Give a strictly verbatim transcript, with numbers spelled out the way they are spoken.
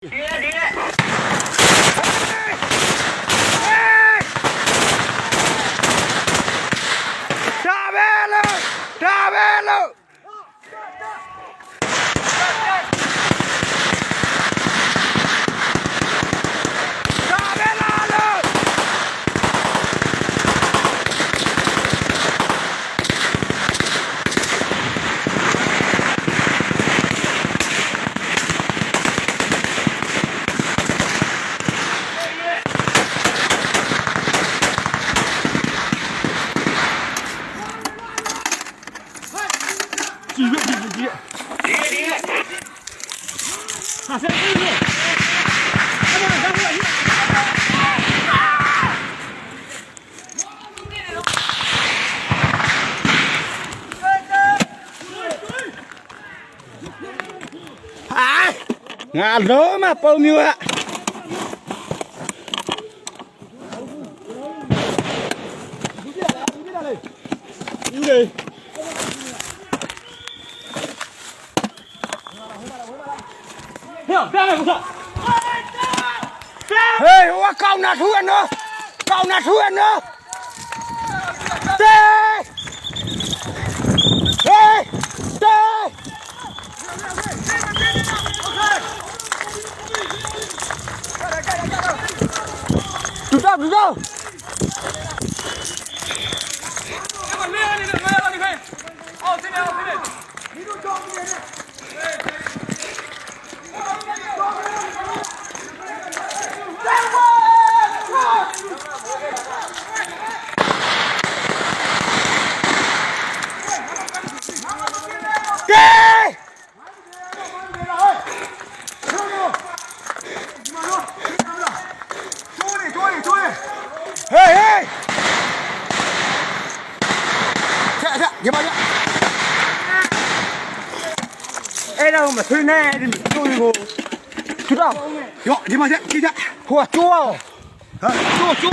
धीरे, धीरे। Ai, nga lo ma pau miu a. Hey, wa kau na thu an no. Kau na thu an no. Te! Hey! Te! Tutau, tutau! Hey, hey! Ê, đâu mà thuê nè, đi, đi, đi, đi. Chú đâu? Yo, đi mà, đi, đi, đi. Hùa, chú à? Hả? Chú, chú.